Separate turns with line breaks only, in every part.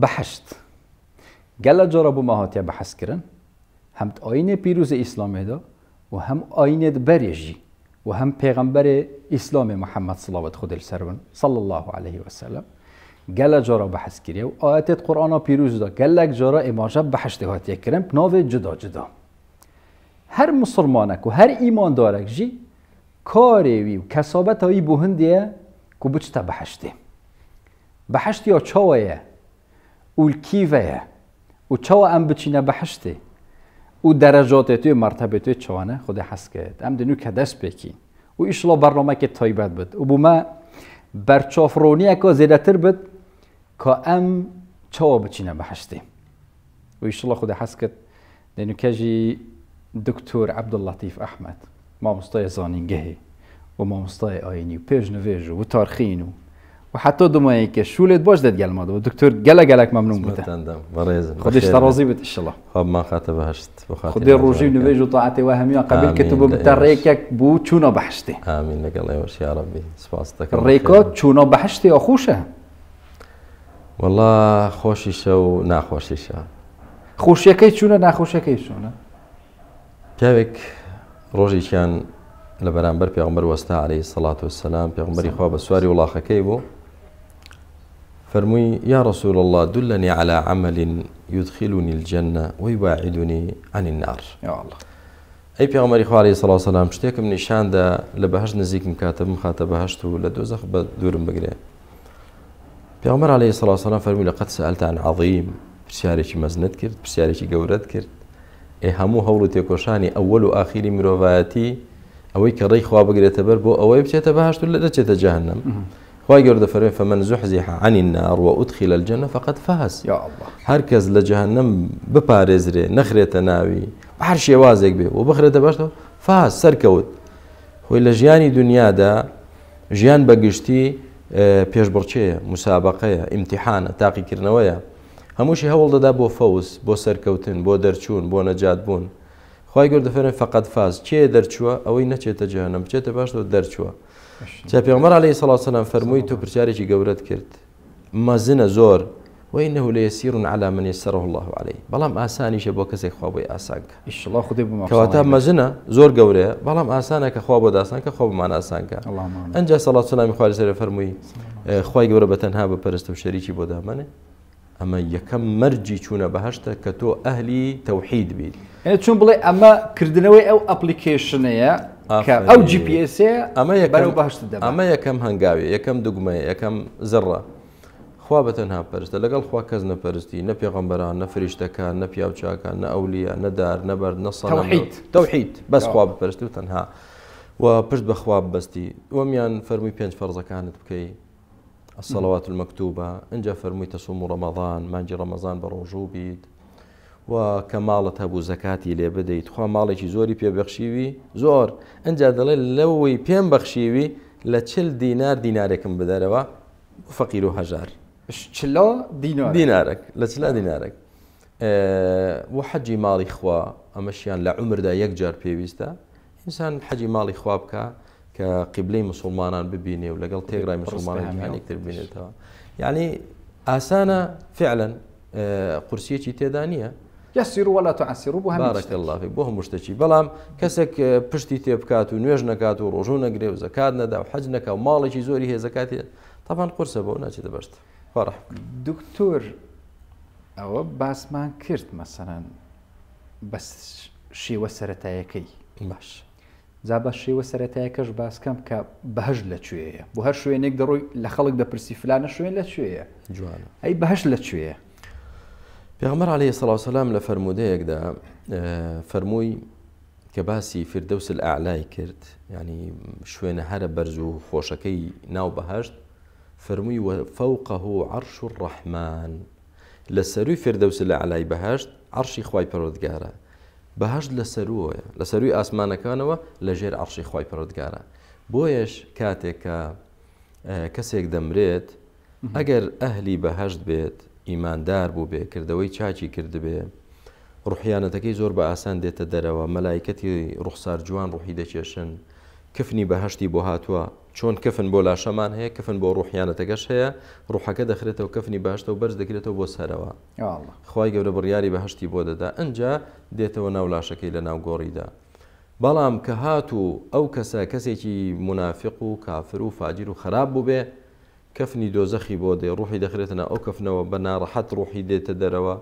بەهەشت گەلە جارە بۆ مە هاتیە بەحس کرن هەم ئاینێ پیروز ئیسلامێ دا و هەم ئاینێ بەرێ ژی و هەم پێغەمبەرێ ئیسلامێ محەممەد سڵاوەت خودێ لەسەر بن صلی الله علیه وسلم گەلە جارە بەحس کریە و ئایەتێت قورئانا پیروز دا گەلەک جارە ئێماژە بەهەشتێ هاتیە کرن ناوێ جدا جدا. هەر مسلمانەک و هەر ئیماندارەک ژی کارێ وی و کەسابەتا وی بۆ هندێ کو بچتە بەهەشتێ. بەهەشت یا چاوەیە و کیڤەیە و چاوە ئەم بچینە بەهەشتێ و دەرەجاتێ توێ مەرتەبێ توێ چوانە خودێ حەز کەێت ئەم دنو کە دەست پێکین و ئیشڵا بەرنامەکێ تایبەت بێت و بوومە بەرچاوڕۆنیەکە زێدەتر بێت کە ئەم چاوە بچینە بەهەشتێ و ئیشڵا خودێ حەز کرد دنوکەژی دکتۆر عەبدوللەتیف ئەحمەد مامۆستای زانینگەهێ و مامۆستای ئاینی و پێش نوێژ و تارخین و و حتی دومایەکە شولێت باش دەت گەلمادەوە دکتۆر گەلە گەلەک مەمنون بووتە خودش ڕازی بێت ئیشڵا
خۆمان خاتە بەهشت
خودێ ڕۆژی و نوێژ و تاعەتی و هەمیان قبول کرد و ببتە ڕێکێک بوو چوونە بەهشتێ.
ئامین لەگەڵ ئێوەش یا ڕەبی سپاس دەکەم.
ڕێکا چوونە بەهشتێ خۆشە؟
وەڵا خۆشیشە و ناخۆشیشە.
خۆشیەکەی چوونە ناخۆشیەکەی چوونە؟
پیاوێک ڕۆژێکیان لە بەرامبەر پێغمبەر وەستا عەلەیهی سەڵات وەسەلام، پێغمبەری خوا بە سواری وڵاخەکەی بوو، فەرمووی یا رسول الله دلني على عمل يدخلني الجنة ويباعدني عن النار.
یا الله.
ئەی پێغمبەری خوا عەلەیهی سەڵات وەسەلام شتێکم نیشاندا لە بەهەشت نزیکم کاتە بمخاتە بەهەشت و لە دۆزەخ بە دوورم بگرێ. پێغمبەر عەلەیهی سەڵات وەسەلام فەرمووی لقد سألت عن عظیم، پرسیارێکی مەزنت کرد، پرسیارێکی گەورەت کرد. ئێ هەموو هەوڵ و تێکۆشانی ئەوەل و ئاخیری مرۆڤایەتی ئەوەی کە ڕێی خوا بگرێتە بەر بۆ ئەوەی بچێتە بەهەشت و نەچێتە جەهەنەم. خوای گەورە دەفەرمێ فمن زحزح عن النار وأدخل الجنة فقد فاز.
یا الله.
هەر کەس لە جەهەنەم بپارێزرێ نەخرێتە ناوی بە هەر شێوازێک بێ و بخرێتە بەهەشتەوە فاز سەرکەوت. خۆی لە ژیانی دنیادا ژیان بە گشتی پێشبڕکێیە، مسابقەیە، ئیمتیحانە، تاقیکردنەوەیە. هەمووشی هەوڵ دەدا بۆ فەوز، بۆ سەرکەوتن، بۆ دەرچوون، بۆ نەجات بوون. خوای گەورە دەفەرمێ فقد فاز، کێ دەرچووە؟ ئەوەی نەچێتە جەهەنەم، بچێتە بەهەشتەوە دەرچووە. جا پێغەمبەر عەلەیهی سەڵات وسەلام فەرمووی تۆ پرسیارێکی گەورەت کرد، مەزنە زۆر، وإنه ليسير على من يسره الله عليه، بەڵام ئاسانیشە بۆ کەسێک خوا بۆی ئاسان کە.
ئیشەڵا خودێ بۆ
کەواتە مەزنە زۆر گەورەیە، بەڵام ئاسانە کە خوا بۆ داسان کە خوا بۆمان ئاسان کە. ئەنجا سەڵات وسەلامی خوا لەسەر فەرمووی خوای گەورە بە تەنها بپەرستە و شەریکی بۆ دامەنێ. ئەمە یەکەم مەرجی چوونە بەهەشتە کە تۆ ئەهلی تەوحید بیت.
چون بڵێ ئەمە کردنەوەی ئەو ئەپلیکیشنەیە کە ئەو جی پی ئێسەیە
ئەمە یەکەم
بەرەو بەهەشت دەبات.
ئەمە یەکەم هەنگاویە، یەکەم دوگمەیە، یەکەم زڕە. خوا بە تەنها پەرستە، لەگەڵ خوا کەس نەپەرستی، نە پێغەمبەران، نە فریشتەکان، نە پیاوچاکان، نە ئەولیا، نە دار، نە بەرد، نە سەنەم،
تەوحید.
تەوحید، بەس خوا بپەرستی و تەنها و پشت بە خوا ببەستی. وەمیان فەرمووی پێنج فەرزەکانت بکەی، الصلوات المكتوبة، ئینجا فەرمووی تەسوم ڕەمەضان، مانگی ڕەمەزان بە ڕۆژوو بیت و کە ماڵت هەبوو زەکاتی لێ بدەیت. خوا ماڵێکی زۆری پێبەخشیوی زۆر، ئینجا دەڵێ لەوەی پێم بەخشیوی لە 40 دینار دینارێکم بدەرەوە بۆ فەقیر و هەژار.
چلا دینارێک.
دینارێک، لە چلا دینارێک. و حەجی ماڵی خوا، ئەمەشیان لە عومردا یەک جار پێویستە ئینسان حەجی ماڵی خوا بکە کە قیبلەی مسلمانان ببینێ و لەگەڵ تێگرای مسلمانان جیهانێکتر ببینێتەوە. یعنی ئاسانە فعلا، قورسیەکی تێدا نییە.
یەسیر ولا تعسیر بۆ هەموو
بارك
شتێک.
الله فیک، بۆ هەموو شتێکی. بەڵام کەسێک پشتی تێ بکات و نوێژ نەکات و ڕۆژوو نەگرێ و زەکات نەدا و حەج نەکا و ماڵێکی زۆری هەیە زەکاتی، طبعا قورسە بۆ ناچێتە بەشت. خوا ڕەحم بکات.
دکتۆر ئەوە باسمان کرد مەسەلەن بە شێوە سەتایەکەی.
باش.
جا بە شێوە سەتایەکەش باسکەم کە بەهەشت لەکوێیە. بۆ هەر شوێنێک دەڕۆی لە خەڵک دەپرسی فلانە شوێن لەکوێیە.
جوانە.
ئەی بەهەشت لەکوێیە؟
پێغەمبەر عەلەیهی سەڵات وسەلام لە فەرموودەیەکدا، فەرمووی کە باسی فردەوس الئەعلای کرد، یعنی شوێنە هەرە بەرز و خۆشەکەی ناو بەهەشت، فەرمووی وفوقه عرش الرحمن، لە سەروی فردەوس الئەعلای بەهەشت عەرشی خوای پەروەردگارە. بەهەشت لە سەروەیە، لە سەروی ئاسمانەکانەوە لە ژێر عەرشی خوای پەروەردگارە. بۆیەش کاتێک کە کەسێک دەمرێت، ئەگەر ئەهلی بەهەشت بێت، ئیماندار بوو بێ، کردەوەی چاکی کردبێ، ڕوحیانەتەکەی زۆر بە ئاسان دێتە دەرەوە، مەلایکەتی ڕوخسار جوان ڕوحی دەکێشن، کفنی بەهەشتی بۆ هاتووە. چۆن کەفن بۆ لاشەمان هەیە کەفن بۆ ڕوحیانەتەکەش هەیە ڕوحەکە دەخرێتەوە کەفنی بەهەشتەوە بەرز دەکرێتەوە بۆ سەرەوە خوای گەورە بڕیاری بەهەشتی بۆ دەدا ئەنجا دێتەوە ناو لاشەکەی لە ناو گۆڕیدا بەڵام کە هاتوو ئەو کەسە کەسێکی مونافق و کافر و فاجیر و خراپ بووبێ کەفنی دۆزەخی بۆ دێ ڕوحی دەخرێتە ناو ئەو کەفنەوە بە ناڕەحەت ڕوحی دێتە دەرەوە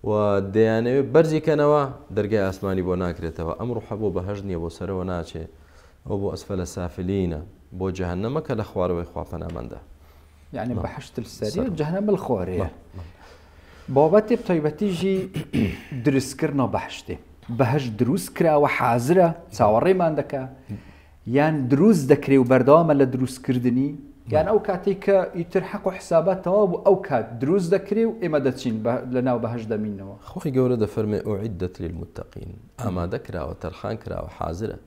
و دەیانەوێت بەرزی کەنەوە دەرگای ئاسمانی بۆ ناکرێتەوە ئەم ڕوحە بۆ بەهەشت نییە بۆ سەرەوە ناچێ ئەو بۆ ئەسفەلە سافلینە بۆ جەهەنەمە کە لە خوارەوەی خوا پەنامەندە.
یعنی بەهەشت سەری و جەهەنەم الخوارەیە. بابەتێ تایبەتی ژی دروستکردنا بەهەشتێ بەهەشت دروست کراوە حازرە چاوەڕێمان دەکا یان دروست دەکرێ و بەردەوامە لە دروستکردنی یان ئەو کاتێک کە ئیتر حەق و حسابات تەواو بوو ئەو کات دروست دەکرێ و ئێمە دەچین لە ناو بەهەشت دەمینەوە.
خوای گەورە دەفەرمێ اعدت للمتقین ئامادە کراوە تەرخان کراوە حازرە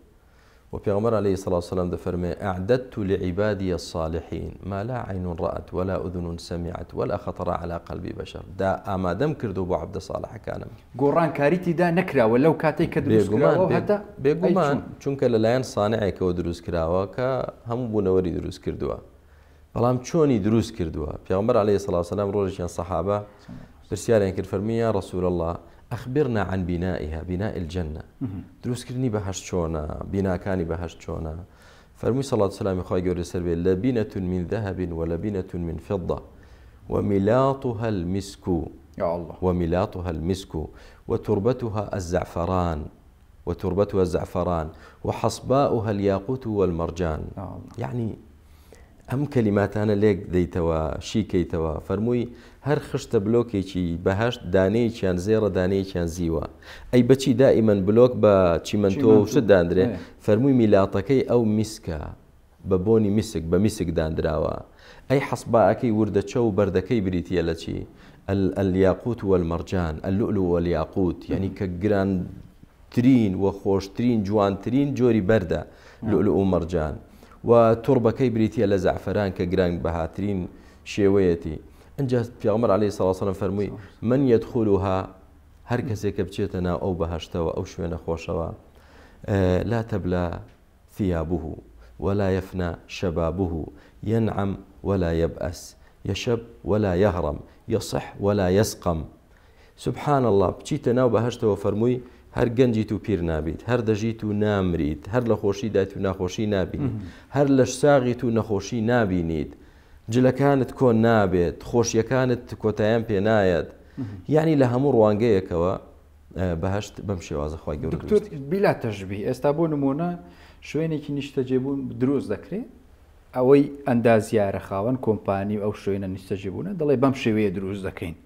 و پێغەمبەر علیە الصلوة والسلام دەفەرمێ اعددت لعبادی الصالحین ما لا عین رأت ولا اذن سمعت ولا خطر علی قلب بشر دا ئامادەم کردووە بۆ عەبدە صالحەکانم.
گۆڕانکاری تیدا نەکراوە لەو کاتەی کە دروست کراوە هەتا
بێگومان چونکە لەلایەن سانعێکەوە دروست کراوە کە هەموو بوونەوەری دروست کردووە بەڵام چۆنی دروست کردووە پێغەمبەر علیه الصلاة والسلام ڕۆژێکیان سەحابە پرسیاریان کرد فەرمی یا رسول الله اخبرنا عن بنائها بناء الجنة دروستکردنی بەهەشت چۆنە بیناکانی بەهەشت چۆنە فەرمووی سەڵات سلامی خوای گەورە سەر بێ لبنة من ذهب ولبنة من فضة وملاطها المسك
یا الله
وملاطها المسك وتربتها الزعفران وتربتها الزعفران وحصباؤها الياقوت والمرجان يعني ئەم کەلیماتانە لێک دەیتەوە شی کەیتەوە فەرمووی هەر خشتە بلۆکێکی بەهەشت دانەیەکیان زێڕە دانەیەکیان زیوە ئەی بەچی دائیمەن بلۆک بە چیمەنتۆ و شت داندرێ فەرمووی میلاتەکەی ئەو میسکە بە بۆنی میسک بە میسک داندراوە ئەی حەسباەکەی وردە چەو و بەردەکەی بریتە لە چی الياقوت والمرجان اللؤلؤ والياقوت یعنی کە گران ترین و خۆشترین جوانترین جۆری بەردە لؤلؤ و مەرجان و توربەکەی بریتیە لە زەعفەران کە گران بەهاترین شێوەیەتی ئینجا پێغەمبەر علیه الصلاة والسلام فەرمووی من يدخلها هەر کەسێک کە بچێتە ناو ئەو بەهەشتەوە ئەو شوێنە خۆشەوە لا تبلى ثيابه ولا يفنى شبابه ينعم ولا يبأس يشب ولا يهرم يصح ولا يسقم سبحان اللە بچیتە ناو بەهەشتەوە فەرمووی هەر گەنجیت و پیر نابیت هەر دەژیت و نامریت هەر لە خۆشی دایت و ناخۆشی نابینیت هەر لەش ساغیت و نەخۆشی نابینیت جلەکانت کۆن نابێت خۆشیەکانت کۆتایان پێ نایەت یعنی لە هەموو ڕوانگەیەکەوە بەهشت بەم شێوازە خی گەورە
دکتۆر بیلا تەشبی ئێستا بۆ نمونە شوێنێکی نیشتەجێبوون دروست دەکرێت ئەوەی ئەندازیارە خاوەن کۆمپانی و ئەو شوێنە نیشتەجێبوونە دەڵێ بەم شێوەیە دروست دەکەین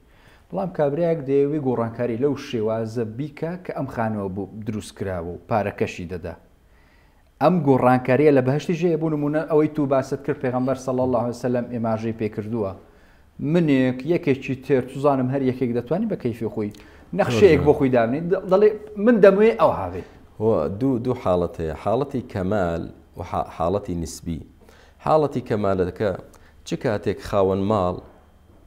بەڵام کابرایەک دەیەوێ گۆڕانکاری لەو شێوازە بیکا کە ئەم خانووە بۆ دروست کراوە و پارەکەشی دەدا. ئەم گۆڕانکاریە لە بەهەشتیش هەیە بۆ نموونە ئەوەی تو باست کرد پێغەمبەر صلی اللە علیه وسلم ئێماژەی پێکردووە منێک یەکێکی تر توزانم هەر یەکێک دەتوانانی بە کەیفی خۆی نەخشەیەک بۆ خۆی دابنێت دەڵێ من دەموێ ئەو هاوێ
دوو دوو حاڵەت هەیە حاڵەتی کەمال و حاڵەتی نسبی حاڵەتی کەمالەکە چ کاتێک خاوەن ماڵ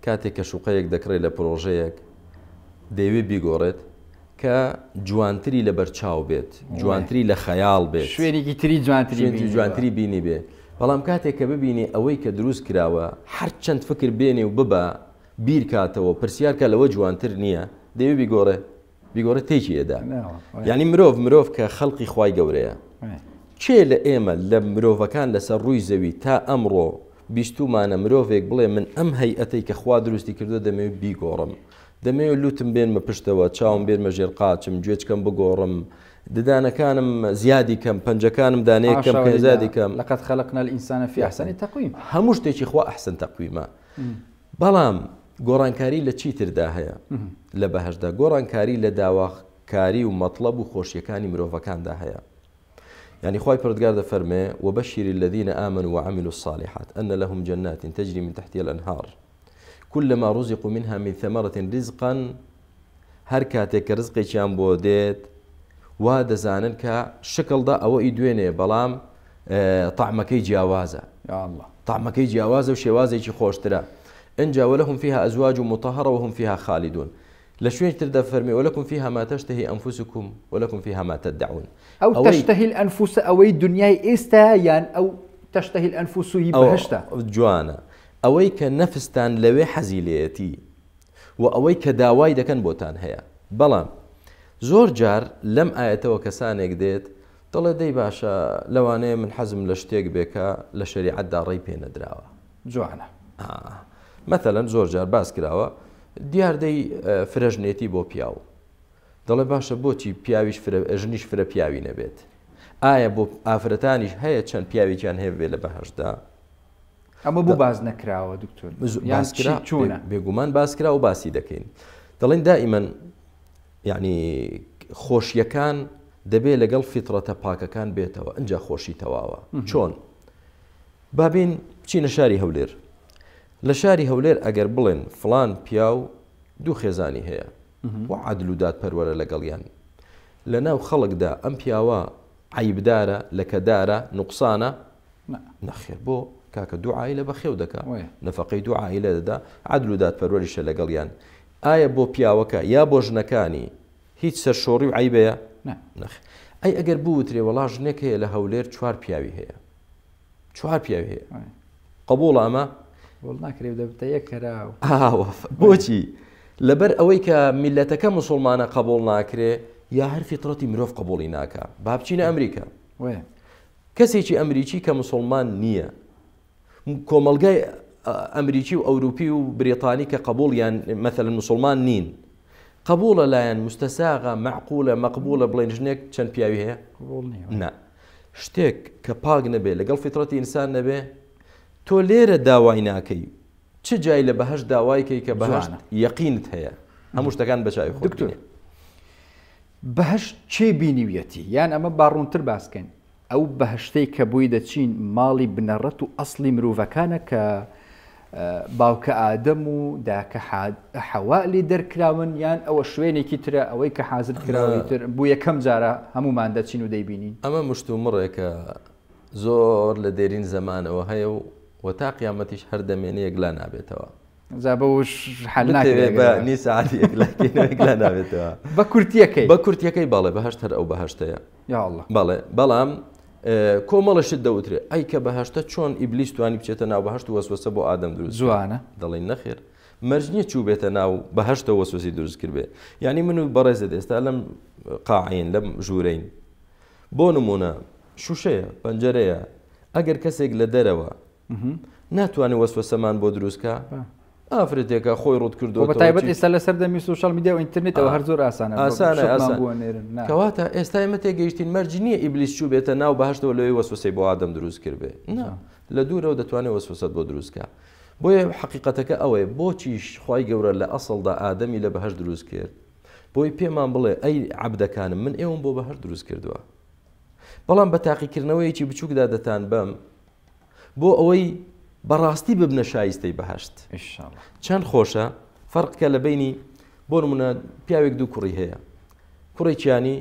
کاتێک کە شوقەیەک دەکڕێت لە پرۆژەیەک دەیەوێت بیگۆڕێت کە جوانتری لە بەرچاو بێت جوانتری لە خەیاڵ بێت
شوێنێکی تری جوانتری
جوانتری بینی بێ بەڵام کاتێک کە ببینی ئەوەی کە دروست کراوە هەرچەند فکر بێنێ و ببە بیرکاتەوە پرسیارکە لەوە جوانتر نییە دەیەوێت بیگۆڕێ بیگۆڕێ تێکی ئەدا یعنی مرۆڤ مرۆڤ کە خەڵقی خوای گەورەیە کێ لە ئێمە لە مرۆڤەکان لەسەر ڕووی زەوی تا ئەمڕۆ بیستومانە مرۆڤێک بڵێ من ئەم هەیئەتەی کە خوا دروستی کردو دەمەوێت بیگۆڕم دەمەوێت لوتم بێنمە پشتەوە چاوم بێنمە ژێر قاچم گوێچکەم بگۆڕم ددانەکانم زیادی کەم پەنجەکانم دانەیەک کەم کە زیادی کەم
لقد خلقنا الإنسان في أحسن تقويم
هەموو شتێکی خوا ئەحسن تەقویمە بەڵام گۆڕانکاری لە چی تردا هەیە؟ لە بەهەشتدا گۆڕانکاری لە داواکاری و مەتڵەب و خۆشیەکانی مرۆڤەکاندا هەیە. یعنی خوای پەروەردگار دەفەرمێ وبشر الذين آمنوا وعملوا الصالحات أن لهم جنات تجري من تحتها الأنهار كلما رزقوا منها من ثمرة رزقا هەر کاتێک کە رزقێکیان بۆ دێت وا دەزانن کە شکڵدا ئەوە ئی دوێنێ بەڵام تەعمەکەی جیاوازە تەعمەکەی جیاوازە و شێوازێکی خۆشترە ئینجا ولهم فيها أزواج مطهرة وهم فيها خالدون لە شوێنی تر دەفەرمێ ولكم فيها ما تشتهي أنفسكم ولكم فيها ما تدعون
ئەو تشتهي الأنفس ئەوەی دنیای ئێستا یان ئەو. تشتهی الانفس ی بەهەشتە.
جوانە ئەوەی کە نەفستان لەوێ حەزی لێیەتی و ئەوەی کە داوای دەکەن بۆتان هەیە بەڵام زۆر جار لەم ئایەتەوە کەسانێک دێت دەڵێ دەی باشە لەوانەیە من حەزم لە شتێک بێ کە لە شەریعەتدا ڕێی پێ نەدراوە.
جوانە.
مەتەلەن زۆر جار باس کراوە دیاردەی فرەژنێتی بۆ پیاو دەڵێ باشە بۆچی پیاویش فرە ژنیش فرە پیاوی نەبێت ئایا بۆ ئافرەتانیش هەیە چەند پیاوێکیان هەیە بێ لە بەهەشتدا؟
ئەمە بۆ باس نەکراوە دکتۆر
باسکرا چۆنە بێگومان باسکرا و باسی دەکەین دەڵێن دائیمەن یعنی خۆشیەکان دەبێ لەگەڵ فیتڕەتە پاکەکان بێتەوە ئەجا خۆشی تەواوە چۆن بابین بچینە شاری هەولێر لە شاری هەولێر ئەگەر بڵێن فلان پیاو دوو خێزانی هەیە و عادل و دادپەروەرە لەگەڵیان لە ناو خەڵکدا ئەم پیاوە عیبدارە لەکەدارە نوقسانە نەخێر بۆ کاکە دوو عایلە بەخێو دەکا نەفەقەی دوو عایلە دەدا عەدل و دادپەروەریشە لەگەڵیان ئایا بۆ پیاوەکە یا بۆ ژنەکانی هیچ سەرشۆڕی و عیبەیە نەخێر ئەی ئەگەر بوترێ وەڵا ژنێک هەیە لە هەولێر چوار پیاوی هەیە چوار پیاوی هەیە قبوڵە ئەمە
ناکرێت دەبتە یەک کەراو
بۆچی لەبەر ئەوەی کە میلەتەکە مسلمانە قبول ناکرێ یا هەر فیترەتی مرۆڤ قبولی ناکە با بچینە ئەمریکا کەسێکی ئەمریکی کە مسوڵمان نییە، کۆمەڵگای ئەمریکی و ئەوروپی و بریتانی کە قبوڵیان مەثەلەن مسوڵمان نین، قبوڵە لایەن مستەساغە مەعقولە مەقبولە بڵێن ژنێک چەند پیاوی هەیە؟
قبوڵ نییە.
نا. شتێک کە پاک نەبێ لەگەڵ فیترەتی ئینسان نەبێ تۆ لێرە داوای ناکەی چ جای لە بەهەشت داوای کەی کە بەهەشت یەقینت هەیە هەموو شتەکان بە چاوی خۆت
دکتۆر بەهەشت کێ بینیویەتی؟ یان ئەمە با ڕوونتر باس کەین، ئەو بەهەشتەی کە بۆی دەچین ماڵی بنەڕەت و ئەسڵی مرۆڤەکانە کە باوکە ئادەم و داکە حەوا لێ دەرکراون یان ئەوە شوێنێکی ترە ئەوەی کە حازر کراوی تر بۆ یەکەم جارە هەمومان دەچین و دەیبینین؟
ئەمە مشتومڕێکە زۆر لە دێرین زەمانەوە هەیە و و تا قیامەتیش هەر دەمێنێ یەکلا نابێتەوە.
جا بەوش حەل ناکرێ
بتەوێ بە نیو سەعاتی یەکلاکەینەوە یەکلا نابێتەوە.
بە کورتیەکەی.
بە کورتیەکەی بەڵێ بەهەشت هەر ئەو بەهەشتەیە.
یا اللە.
بەڵێ بەڵام کۆمەڵە شت دەوترێ ئەی کە بەهەشتە چۆن ئیبلیس توانی بچێتە ناو بەهەشت و وەسوەسە بۆ ئادەم دروست
جوانە.
دەڵێن نەخێر مەرج نییە چوو بێتە ناو بەهەشتە وەسوەسی دروست کردبێ یعنی من و بەڕێزت ئێستا لەم قاعین لەم ژوورەین بۆ نمونە شوشەیە پەنجەرەیە ئەگەر کەسێک لە دەرەوە ناتوانێت وەسوەسەمان بۆ دروست کا ئافرەتێکە خۆی ڕوت کردو
بە تایبەت ئێستا لە سەردەمی سوشال میدیا و ئینتەرنێتەوە هەر زۆر ئاسانە
ئاسانە ئاسان کەواتە ئێستا ئێمە تێگەیشتین مەرج نییە ئیبلیس چوو بێتە ناو بەهشتەوە لەوێ وەسوەسەی بۆ ئادەم دروست کردبێ نا لە دوورەوە دەتوانێت وەسوەسەت بۆ دروست کا بۆیە حەقیقەتەکە ئەوەیە بۆچیش خوای گەورە لە ئەسڵدا ئادەمی لە بەهشت دروست کرد بۆی پێمان بڵێ ئەی عەبدەکانم من ئێوەم بۆ بەهشت دروست کردووە بەڵام بە تاقیکردنەوەیەکی بچووکدا دەتان بەم بۆ ئەوەی بەڕاستی ببنە شایستەی بەهشت چەند خۆشە فەرقکە لە بینی بۆ نمونە پیاوێک دوو کوڕی هەیە کوڕێکیانی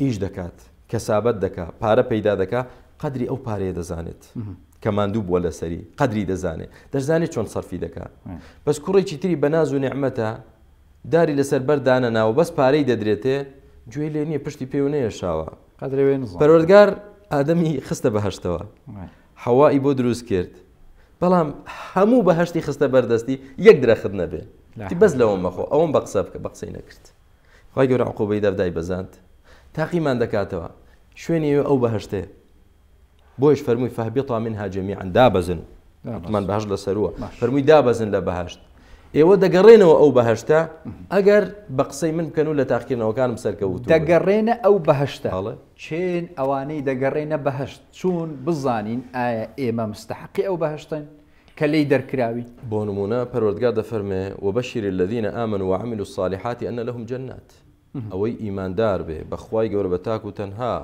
ئیش دەکات کەسابەت دەکا پارە پەیدا دەکا قەدری ئەو پارەیە دەزانێت کە ماندوو بووە لەسەری قەدری دەزانێت دەزانێت چۆن سەرفی دەکا بەس کوڕێکی تری بەناز و نیعمەتە داری لەسەر بەر دانەناوە بەس پارەی دەدرێتێ گوێی لێ نییە پشتی پێوە نەیەشاوە پەروەردگار ئادەمی خستە بەهەشتەوە حەوای بۆ دروست کرد بەڵام هەموو بەهشتی خستە بەردەستی یەک درەخت نەبێ بەس لەوە مەخۆ ئەوم بە قسە بکە بە قسەی نەکرد خی گەورە عقوبەی دەردای بەزاند تاقیمان دەکاتەوە شوێنی ئەو بەهشتێ بۆیش فەرمووی فهبطا منها جميعا دابەزن وتمان بەهەشت لە سەرووە فەرمووی دابەزن لە بەهەشت ئێوە دەگەڕێنەوە ئەو بەهەشتە ئەگەر بە قسەی من بکەن و لە تاقیکردنەوەکانم سەرکەوتوو
دەگەڕێنە ئەو بەهەشتە چێن ئەوانەی دەگەڕێنە بەهەشت چوون بزانین ئایا ئێمە مستحقی ئەو بەهەشتن کە لێی دەرکراوین
بۆ نمونە پەروەردگار دەفەرمێ وبشر الذین آمنوا وعملوا الصالحات ان لهم جنات ئەوەی ئیماندار بێ بە خوای گەورە بە تاک و تەنها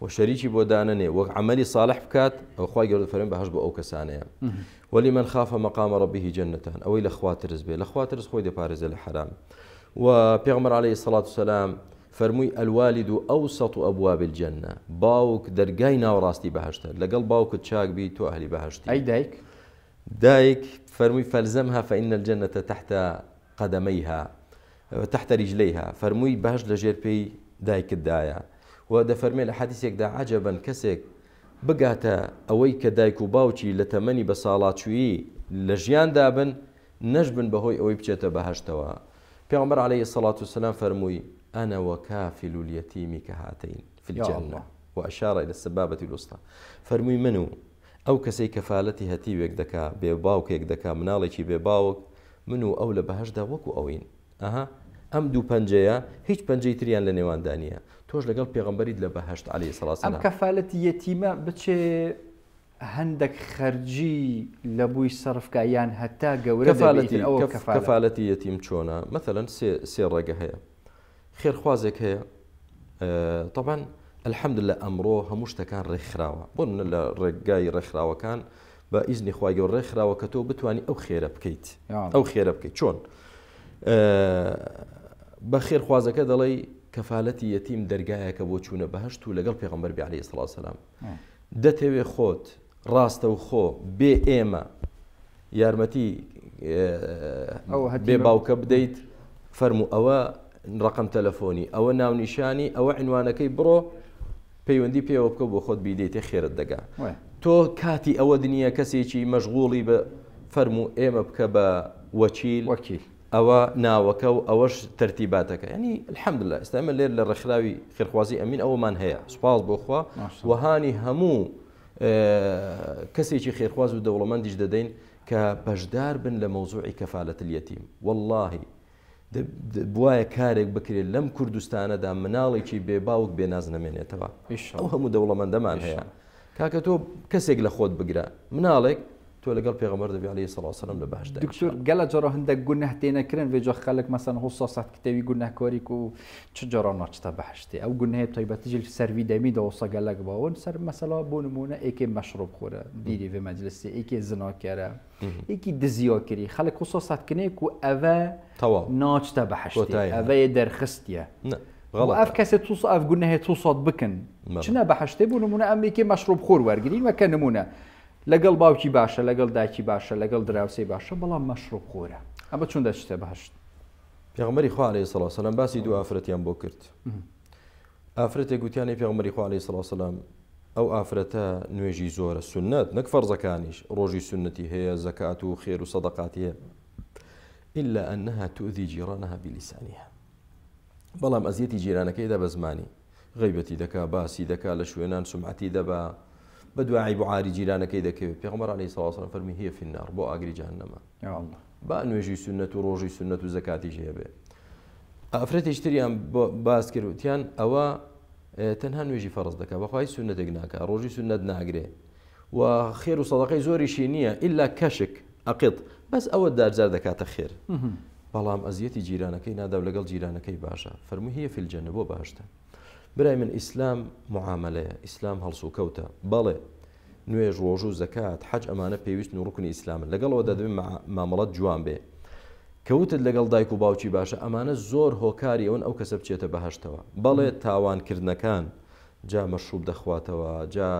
و شەریکی بۆ دانەنێ وەک عەمەلی صالح بکات ئەو خوای گەورە دەفەرمێ بەهەشت بۆ ئەو کەسانەیە ولمن خاف مقام ربه جنتان ئەوەی لە خوا ترس بێ لە خوا ترس خۆی دەپارێزێ لە حەرام و پێغەمبەر عەلەیهی سەڵات وسەلام فەرمووی الوالد اوسط ابواب الجنە باوک دەرگای ناوەڕاستی بەهەشتە لەگەڵ باوکت چاک بی تۆ ئەهلی بەهەشتی
ئەی دایک
دایک فەرمووی فالزمها فان الجنە تحت قدمیها تحت رجلیها، فەرمووی بەهەشت لە ژێر پێی دایکتدایە، وە دەفەرمێ لە حەدیسێکدا عەجەبەن کەسێک بگاتە ئەوەی کە دایک و باوکی لە تەمەنی بەساڵاچوویی لە ژیاندا بن، نەشبن بەهۆی ئەوەی بچێتە بەهەشتەوە. پێغەمبەر علیە الصلوة والسلام فەرمووی، انا وکافل الیتیم کهاتین فی الجنە واشار الی السبابة الوسطی، فەرمووی من و ئەو کەسەی کەفالەتی هەتیوێک دەکا، بێ باوکێک دەکا، مناڵێکی بێ باوک، من و ئەو لە بەهەشتدا وەکو ئەوین. ئەها ئەم دوو پەنجەیە هیچ پەنجەی تریان لە نێواندا نییە، تۆش لەگەڵ پێغەمبەریت لە بەهەشت علیە الصلوة
ئەم
والسلام.
کەفالەتی یەتیمە بچێ هەندەک خەرجی لە بووی سەرف کا یان هەتا گەورە دەبێ ئیتر ئەوە کەفالەت.
کەفالەتی یەتیم چۆنە؟ مەسەلەن سێ ڕێگە هەیە. خێرخوازێک هەیە تەبعەن الحمدللە ئەمڕۆ هەموو شتەکان ڕێکخراوە، بۆ نمونە لە ڕێگای ڕێکخراوەکان بە ئیزنی خوای گەورە ڕێکخراوە کە تۆ بتوانی ئەو خێرە بکەیت. ئەو خێرە بکەیت چۆن؟ بە خێرخوازەکە دەڵێی کەفالەتی یەتیم دەرگایەکە بۆ چوونە بەهەشت و لەگەڵ پێغەمبەر بی عەلەیهی سڵاو سەلام. دەتەوێ خۆت ڕاستەوخۆ بێ ئێمە یارمەتی بێ باوکە بدەیت، فەرموو ئەوە ڕقم تەلەفۆنی، ئەوە ناونیشانی، ئەوە عنوانەکەی، بڕۆ پەیوەندی پێوە بکە بۆ خۆت بیدەیتێ خێرت دەگا. تۆ کاتی ئەوە نییە کەسێکی مەشغوڵی بە فەرموو ئێمە بکە بە وەکیل،
وەکیل.
ئەوە ناوەکە و ئەوەش تەرتیباتەکە. یعنی الحمدلله ئێستا ئێمە لێر لە ڕێکخراوی خێرخوازی ئەمین ئەوەمان هەیە، سوپاس بۆ خوا. وهانی هەموو کەسێکی خێرخواز و دەوڵەمەندیش دەدەین کە بەشدار بن لە مەوزوعی کەفالەت الیتیم. واللهی بواە کارێک بکرێت لەم کوردستانەدا مناڵێکی بێ باوک بێ ناز نەمێنێتەوە. ئەو هەموو دەوڵەمەندەمان هەیە. کاکە تۆ کەسێک لە خۆت بگرە، مناڵێک تۆ لەگەڵ پێغەمبەر دەبی عەلەیهی سڵاو سەلام لە بەهەشتدا.
دکتۆر گەلە جارا هەندێک گوناه تێنەکردن وێجا خەڵک مەسەن هۆسا سەد کتێوی گوناهکاری و چ جارا ناچتە بەهەشتێ. ئەو گوناهێ تایبەتیژ سەروی دەمی دەوسا گەلەک باون سەر مەسەلا بۆ نمونە ئێکێ مەشروب خۆرە دیری وێ مەجلسێ، ئێکێ زناکەرە، ئێکی دزیاکری. خەڵک هۆسا سەد کنێک و ئەوە ناچتە بەهەشتێ، ئەوەیە دەرخستیە. ئەف کەسێ تووس ئەف گوناهێ تووسات بکەن چنە بەهەشتێ بۆ نمونە ئەم ئێکێ مەشروب خۆر وەرگرین وەکە نمونە لەگەڵ باوکی باشە، لەگەڵ دایکی باشە، لەگەڵ دراوسێ باشە، بەڵام مەشروب خۆرە. ئەمە چۆن دەچتە بەهەشت؟
پێغەمبەری خوا عەلەیهی سڵاو سەلام باسی دوو ئافرەتیان بۆ کرد. ئافرەتێک گوتیانەی پێغەمبەری خوا عەلەیهی سڵاو سەلام ئەو ئافرەتە نوێژی زۆرە، سوننەت نەک فەرزەکانیش، ڕۆژی سوننەتی هەیە، زەکات و خێر و سەدەقاتی هەیە، إلا أنها تؤذي جيرانها بلسانها، بەڵام ئەزیەتی جیرانەکەیدا بە زمانی، غیبەتی دەکا، باسی دەکا لە شوێنان، سومعەتی دەبا، بە دوای عیب و عاری جیرانەکەی دەکەوێت. پێغەمبەر عەلەیهی سڵاو وسەلام فەرمی هیە فی النار، بۆ ئاگری جەهەنەمە.
یا الله.
با نوێژی سوننەت و ڕۆژی سوننەت و زەکاتیش هەبێ. ئافرەتێکی تریان باس کرد وتیان ئەوە تەنها نوێژی فەرز دەکا، بەخوای سوننەتێک ناکا، ڕۆژی سوننەت ناگرێ و خێر و سەدەقەی زۆریشی نییە ئیلا کەشک ئەقیط، بەس ئەوە دارجار دەکاتە خێر، بەڵام ئەزیەتی جیرانەکەی نادا و لەگەڵ جیرانەکەی باشە. فەرمووی هیە فی الجنە، بۆ بەهەشتە. برای من ئیسلام معاملەیە، ئیسلام هەڵسوکەوتە. بەڵێ نوێژ، ڕۆژ و زەکات، حەج ئەمانە پێویستن و ڕوکنی ئیسلامن، لەگەڵەوەدا دەبێت مامەڵەت جوان بێ. کەوتت لەگەڵ دایک و باوکی باشە، ئەمانە زۆر هۆکاری ئەوەن ئەو کەسە بچێتە بەهەشتەوە. بەڵێ تاوانکردنەکان، جا مەشروب دەخواتەوە، جا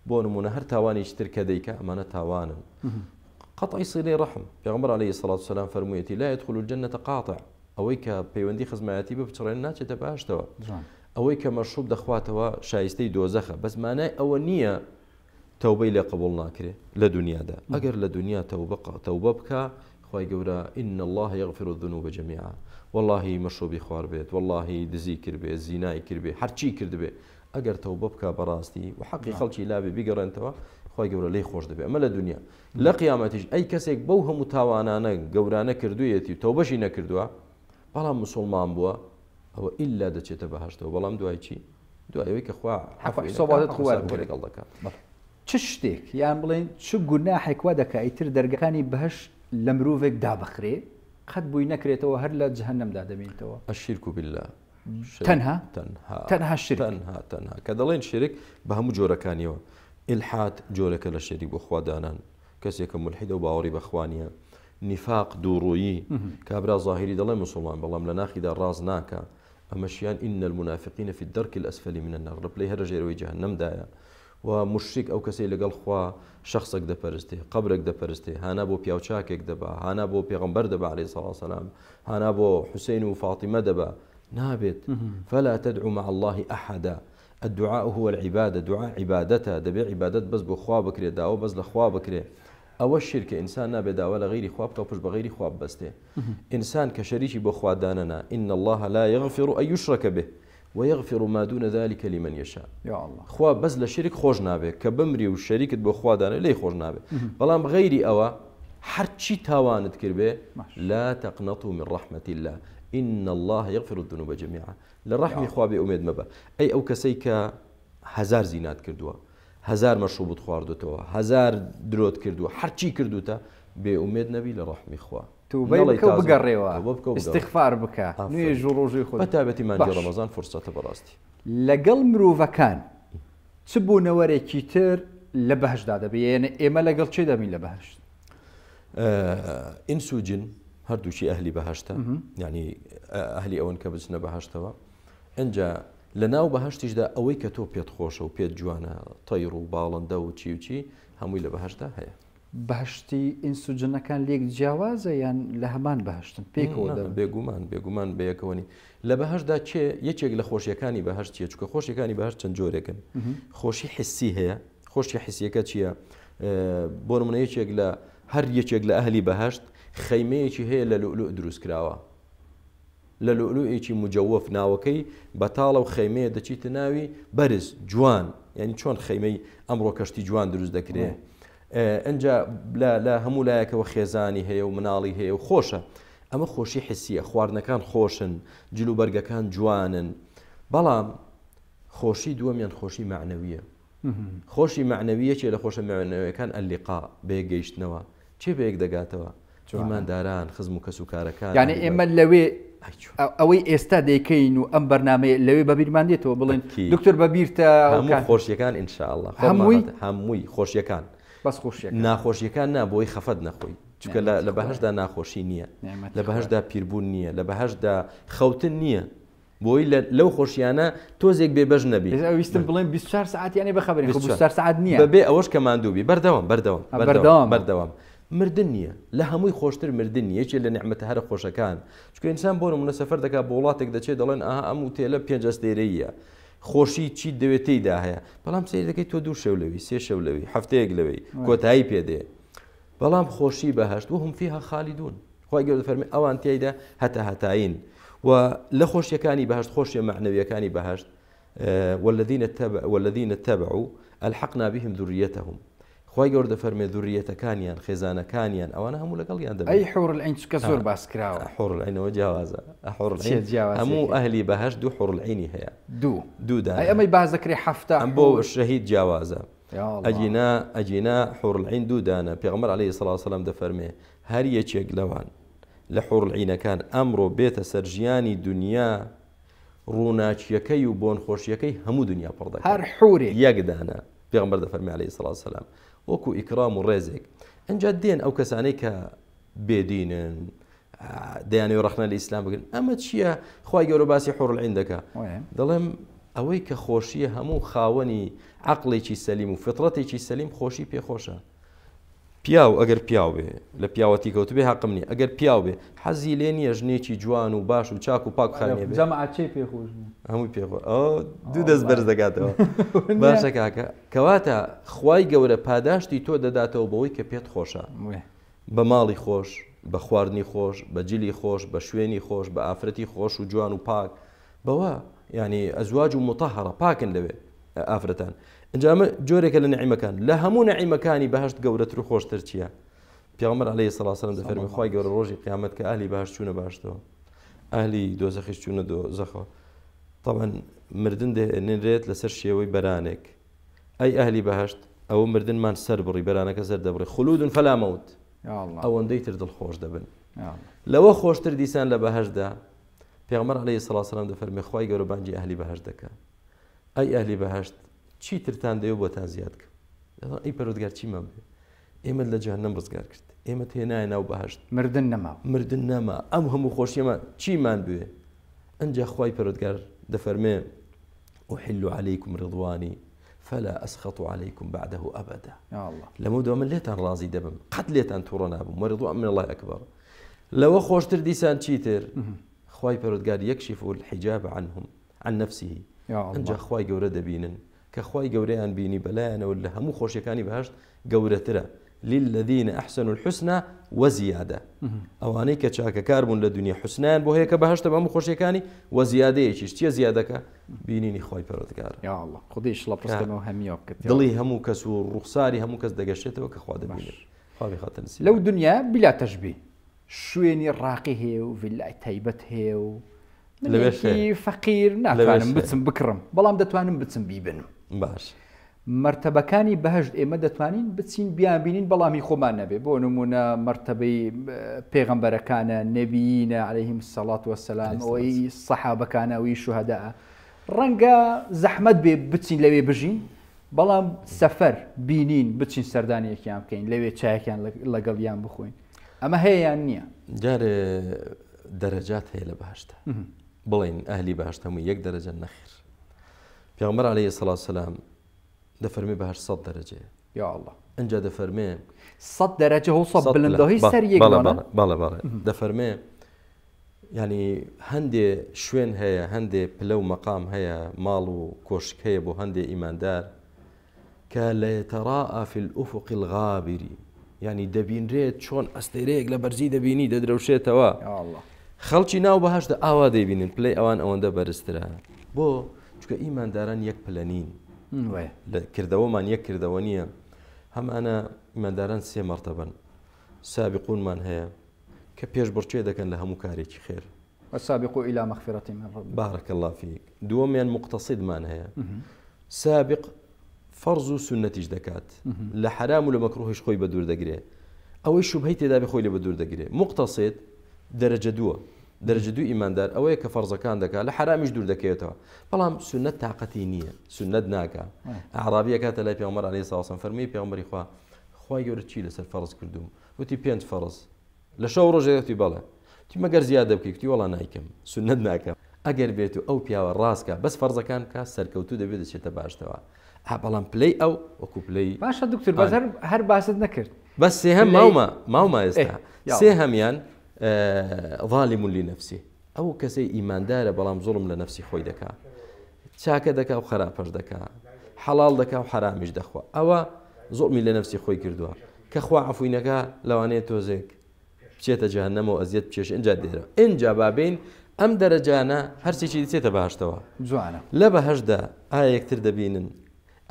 بۆ نمونە هەر تاوانێکی تر کە دەیکا، ئەمانە تاوانن. قەتعی سیلەی ڕەحم، پێغەمبەر عەلەیهی سڵات وسەلام فەرموویەتی لا یدخل الجنة قاطع، ئەوەی کە پەیوەندی خزمایەتی بپچڕێن ناچێتە بەهەشتەوە. ئەوەی کە مەشروب دەخواتەوە شایستەی دۆزەخە، بەس مانای ئەوە نییە تەوبەی لێ قبوڵ ناکرێ لە دنیادا. ئەگەر لە دنیا تەوبە بکا، خوای گەورە إن الله يغفر الذنوب جميعا، واللهی مەشروبی خوار بێت، واللهی دزی کرد بێ، زینای کرد بێ، هەرچی کرد بێ، ئەگەر تەوبە بکا بەڕاستی و حەقی خەڵکی لابێ بیگەڕێنتەوە، خوای گەورە لێی خۆش دەبێ. ئەمە لە دنیا. لە قیامەتیش ئەی کەسێک بەو هەموو تاوانانە گەورانە کردوویەتی و تەوبەشی نەکردووە بەڵام مسلمان بووە، ئەوە ئیلا دەچێتە بەهەشتەوە. بەڵام دوای چی؟ دوای ئەوەی کە خوا
حەق
عەفوی نەکا،
سۆبادت
حەق
خوار
حسابی
بکرێت.
لەگەڵ دەکات.
چ شتێک یان بڵێن چ گوناحێک وا دەکا ئیتر دەرگەکانی بەهەشت لە مرۆڤێک دابخرێ قەت بووی نەکرێتەوە هەر لە جەهەنەمدا دەمێنێتەوە؟
الشرك بالله. شرک.
تەنها؟
تەنها.
تەنها شرک.
تەنها، تەنها. کە دەڵێن شرک بە هەموو جۆرەکانیەوە. ئیلحاد جۆرەکە لە شەریک بۆ خوا دانان، کەسێکە ملحیدە و باوەڕی بە خوا نییە. نیفاق دووڕوویی، کابرا ظاهری دەڵێ مسلمان بەڵام لە ناخیدا ڕاز ناکا. ئەمەشیان إن المنافقین في الدرك الأسفل من النار، لە پلەی هەرە ژێرەوەی جەهەنەمدایە. و مشرک ئەو کەسەی لەگەڵ خوا شخصێک دەپەرستێ، قەبرێک دەپەرستێ، هانا بۆ پیاوچاکێک دەبا، هانا بۆ پێغەمبەر دەبا عەلەیهی سڵاو وسەلام، هانا بۆ حوسین و فاطیمە دەبا، نابێت. فلا تدعو مع الله أحدا. الدعاء هو العبادە، دوعا عیبادەتە، دەبێ عیبادەت بەس بۆ خوا بکرێ، داوا بەس لە خوا بکرێ، ئەوە شیرکە، ئینسان نابێ داوا لە غەیری خوا بکا و پشت بە غەیری خوا ببەستێ، ئینسان کە شەریکی بۆ خوا دانەنا، ان اللە لا یغفر ان یشرک به ویغفر ما دون ذلک لمن یشاء، خوا بەس لە شیرک خۆش نابێ، کە بمری و شەریکت بۆ خوا دانێ لێی خۆش نابێ، بەڵام غەیری ئەوە هەرچی تاوانت کردبێ، لا تقنطوا من رحمة اللە ان اللە یغفر الذنوب جمیعا، لە ڕەحمی خوا بێ ئومێد مەبە ئەی ئەو کەسەی کە هەزار زینات کردووە هەزار مەشروبت خواردوتەوە هەزار درۆت کردووە هەرچی کردوتە بێ ئومێد نەبی لە ڕەحمی خوا
توبەی بکە و بگەڕێوە ئیستیغفار بکە نوێژ و ڕۆژووی خۆت
بە تایبەتی مانگی ڕەمەزان فرسەتە بەڕاستی.
لەگەڵ مرۆڤەکان چ بوونەوەرێکی تر لە بەهەشتدا دەبێ یەنە ئێمە لەگەڵ کێ دەبین لە بەهەشت؟
ئینس و جن هەردووکی ئەهلی بەهەشتە یعنی ئەهلی ئەوەن کە بچنە بەهەشتەوە ئەجا لە ناو بەهشتیشدا ئەوەی کە تۆ پێت خۆشە و پێت جوانە تەیر و باڵندە و چی و چی هەمووی لە بەهشتدا هەیە.
بەهشتی ئینس و جنەکان لێک جیاوازە یان لە هەمان بەهشتن پێکەوە دەبن؟
بێگومان بێگومان بەیەکەوە نین. لە بەهشتدا کێ یەکێک لە خۆشیەکانی بەهشت چیە؟ چونکە خۆشیەکانی بەهشت چەند جۆرێکن. خۆشی حسی هەیە، خۆشی حسیەکە چییە؟ بۆ نمونە یەکێک لە هەر یەکێک لە ئەهلی بەهشت خەیمەیەکی هەیە لە لولو دروست کراوە. لە لولوئێکی مجەوەف ناوەکەی بەتاڵە و خەیمەیە دەچیتە ناوی بەرز جوان یعنی چۆن خەیمەی ئەمڕۆ کەشتی جوان دروست دەکرێ ئەجا لە هەموو لایەکەوە خێزانی هەیە و مناڵی هەیە و خۆشە ئەمە خۆشی حسیە خواردنەکان خۆشن جلوبەرگەکان جوانن بەڵام خۆشی دووەمیان خۆشی معنەویە خۆشی مەعنەوی یەکێ لە خۆشە مەعنەویەکان اللقاء بەیەک گەیشتنەوە کێ بەیەک دەگاتەوە ئیمانداران خزم و کەس و کارەکان
یعنی ئێمە لەوێ ئەوەی ئێستا دەیکەین و ئەم بەرنمەیە لەوێ بەبیرمان دێتەوە بڵێن دکتۆر بەبیرتە
هەموو خۆشیەکان ئینشاءاللە
هەمووی
هەمووی خۆشیەکان
بەس خۆشیەکان
ناخۆشیەکان نا بۆی خەفەت نەخۆی چونکە لە بەهەشتدا ناخۆشی نییە لە بەهەشتدا پیربوون نییە لە بەهەشتدا خەوتن نییە بۆی لە لەو خۆشیانە تۆزێک بێ بەش نەبی.
ئێستا ویستم بڵێم 24 سەعات یانێ بەخەبەرین خۆ 24 سەعات نییە.
بەبێ ئەوەش کە ماندوو بی بەردەوام بەردەوام بەردەوام بەردەوام مردن نییە لە هەمووی خۆشتر مردن نییە یەکێ لە نیعمەتە هەرە خۆشەکان چونکە ئینسان بۆ نمونە سەفەر دەکات بۆ وڵاتێک دەچێت دەڵێن ئاها ئەم وتێلە پێنج ئەستێرەییە خۆشی چیت دەوێت تێیدا هەیە بەڵام سەیر دەکەی تۆ دوو شەو لەوی سێ شەو لەوی هەفتەیەک لەوی کۆتایی پێ دێ بەڵام خۆشی بەهەشت وهم فیها خالدون خوای گەورە دەفەرمێ ئەوان تیایدا هەتا هەتایین و لە خۆشیەکانی بەهەشت خۆشیە مەعنەویەکانی بەهەشت والذین تبع والذین تبعوا الحقنا بهم ذریتهم خوای گەورە دەفەرمێ ذریەتەکانیان خێزانەکانیان ئەوانە هەموو لەگەڵیان دەبن
ئەی حور العین چکە زۆر باس کراوە
حور العینەوە جیاوازە حور العین هەموو ئەهلی بەهەشت دوو حور العینی هەیە
دوو
دوو دانە
ئەی ئەمەی باس دەکرێ حەفتا
ئەم بۆ شەهید جیاوازە ئەگینا ئەگینا حور العین دوو دانە پێغەمبەر علیه الصلاة والسلام دەفەرمێ هەر یەکێک لەوان لە حور العینەکان ئەمڕۆ بێتە سەر ژیانی دونیا ڕووناکیەکەی و بۆن خۆشیەکەی هەموو دونیا پڕ دەکات
هەر حورێک
یەک دانە پێغەمبەر دەفەرمێ علیه الصلاة والسلام وەکو ئیکرام و ڕێزێک ئەنجا دێن ئەو کەسانەی کە بێدینن دەیانەوێت ڕەخنە لە ئیسلام بگرن ئەمە چییە خوای گەورە باسی حور العین دەکا دەڵێم ئەوەی کە خۆشیە هەموو خاوەنی عەقڵێکی سەلیم و فطرەتێکی سەلیم خۆشی پێخۆشە پیاو ئەگەر پیاو بێ لە پیاوەتی کەوتبێ هەقم نیە ئەگەر پیاو بێ حەزی لێ نییە ژنێکی جوان و باش و چاک و پاک خانێ بێ
جەماعەت چێ پێ خۆش نیە
هەمووی پێ خۆش ئەو دوو دەست بەرز دەکاتەوە باشە کاکە کەواتە خوای گەورە پاداشتی تۆ دەداتەوە بەوەی کە پێت خۆشە بە ماڵی خۆش بە خواردنی خۆش بە جلی خۆش بە شوێنی خۆش بە ئافرەتی خۆش و جوان و پاک بەوە یعنی ئەزواج و مطهرە پاکن لەوێ ئافرەتان ئینجا ئەمە جۆرێکە لە نعیمەکان لە هەموو نعیمەکانی بەهشت گەورەتر و خۆشتر چییە پێغەمبەر عەلەیهی سڵاو سەلام دەفەرمی خوای گەورە ڕۆژی قیامەت کە ئەهلی بەهشت چوونە بەهشتەوە ئەهلی دۆزەخیش چوونە دۆزەخەوە طبعا مردن دێنرێت لەسەر شێوەی بەرانێک ئەی ئەهلی بەهشت ئەوە مردنمان سەر بڕی بەرانەکە سەر دەبڕی خلود فلا موت ئەوەندەی تر دڵخۆش دەبن لەوە خۆشتر دیسان لە بەهشتدا پێغەمبەر عەلەیهی سڵاو سەلام دەفەرمێ خوای گەورە بانگی ئەهلی بەهشت دەکا ئەی ئەهلی بەهەشت چی ترتان دەوێ بۆتان زیاد کەم ئەی پەروەردگار چیمان بێ ئێمەت لە جەهەنەم ڕزگار کرد ئێمەت هێنایە ناو بەهەشت
مردن نەما
مردن نەما ئەم هەموو خۆشیەمان چیمان بوێ ئەنجا خوای پەروەردگار دەفەرمێ أحل عليكم رضواني فلا أسخط عليكم بعده أبدا لەمە دو من لێتان ڕازی دەبم قەت لێتان تووڕە نابم ورضوان من الله أكبر لەوە خۆشتر دیسان چیتر خوای پەروەردگار يكشف الحجاب عنهم عن نفسه. ئەنجا خوای گەورە دەبینن کە خوای گەورەیان بینی بەلایانەوە لە هەموو خۆشیەکانی بەهەشت گەورەترە للذین احسنوا الحسنى وزیادە ئەوانەی کە چاکەکار بوون لە دنیا حسنیان بۆ هەیە کە بەهەشتە بە هەموو خۆشیەکانی وەزیادەیەکیش چیە زیادەکە بینینی خوای پەروەردگار
یا الله خودی شڵە پرستەمەوە هەمیە بکات
دڵی هەموو کەس و ڕوخساری هەموو کەس دەگەشێتەوە کە خوا دەبینێت خوا بیخاتە نسیب
لەو دنیا بلا تەشبیه شوێنی ڕاقی هەیە و ڤیلای تایبەت هەیە و منێکی فەقیر ناتوانم بچم بکڕم بەڵام دەتوانم بچم بیبنم
باش
مەرتەبەکانی بەهشت ئێمە دەتوانین بچین بیان بینین بەڵام هی خۆمان نەبێ بۆ نمونە مەرتەبەی پێغەمبەرەکانە نەبیینە عەلەیهیم سەڵات وەسەلام ئەوەی سەحابەکانە ئەوی شوهەدا ڕەنگە زەحمەت بێ بچین لەوێ بژین بەڵام سەفەر بینین بچین سەردانیەکیان بکەین لەوێ چایەکیان لەگەڵیان بخۆین ئەمە هەیە یان نییە؟
جارێ دەرەجات هەیە لە بەهەشتە بڵێن ئەهلی بەهەشت هەموو یەک دەرەجە نەخێر پێغەمبەر عەلەیهی سڵات سەلام دەفەرمێ بەهەشت سەد دەرەجەیە
یا الله
ئەنجا دەفەرمێ
سەد دەرەجە هۆ سەد بلندەهی سەر یەک
بەڵێ بەڵێ دەفەرمێ ینی هەندێ شوێن هەیە هەندێ پلە و مەقام هەیە ماڵ و کۆشک هەیە بۆ هەندێ ئیماندار کە لەیەتەڕاء فی الافق الغابر یانی دەبینرێت چۆن ئەستێرەیەک لە بەرزی دەبینی دەدرەوشێتەوە خەڵکی ناو بەهەشتە ئاوا دەیبینن پلەی ئەوان ئەوەندە بەرزترە بۆ چکە ئیمانداران یەک پلە نین لە کردەوەمان یەک کردەوە نییە هەمانە ئیمانداران سێ مەرتەبەن سابقونمان هەیە کە پێشبڕکێ دەکەن لە هەموو کارێکی خێر
وسابقوا إلى مغفرة من ربكم
بارك الله فيك دووەمیان مقتصدمان هەیە سابق فەرز و سوننەتیش دەکات لە حەرام و لە مەکروهیش خۆی بەدوور دەگرێ ئەوەی شوبهەی تێدا بێ خۆی لێ بەدوور دەگرێ مقتصد دەرەجە دووە دەرەجە دوو ئیماندار ئەوەیە کە فەرزەکان دەکات لە حەرامیش دوور دەکەوێتەوە بەڵام سوننەت تاقەتی نییە سوننەت ناکا ئەعرابیە کاتە لای پێغەمبەر عەلەیهی سڵاو وسلام فەرمووی پێغەمبەری خوا خوای گەورە چی لەسەر فەرز کردووم وتی پێنج فەرز لە شەو ڕۆژێک وتی بەڵێ وتی مەگەر زیادە بکەی وتی وەڵا نایکەم سوننەت ناکەم ئەگەر بێت و ئەو پیاوە ڕاست کا بەس فەرزەکان بکا سەرکەوتوو دەبێت دەچێتە باشتەوە ئا بەڵام پلەی ئەو وەکو پلەی
باشە دکتۆر بەس هەر هەر باست نەکرد
بەس سێهەم ماومە ماومە ئێستا سێهەمیان ظالم لنفسه ئەو کەسەی ئیماندارە بەڵام زوڵم لە نەفسی خۆی دەکا چاکە دەکا و خراپەش دەکا حەڵاڵ دەکا و حەرامیش دەخوا ئەوە زوڵمی لە نەفسی خۆی کردووە کە خوا عەفوی نەکا لەوانەیە تۆزێک بچێتە جەهەنەمەوە ئەزیەت بچێژ ئینجا دێرە ئینجا بابین ئەم دەرەجانە هەرچێکی دەچێتە بەهەشتەوە
جوانە
لە بەهەشتدا ئایا یەکتر دەبینن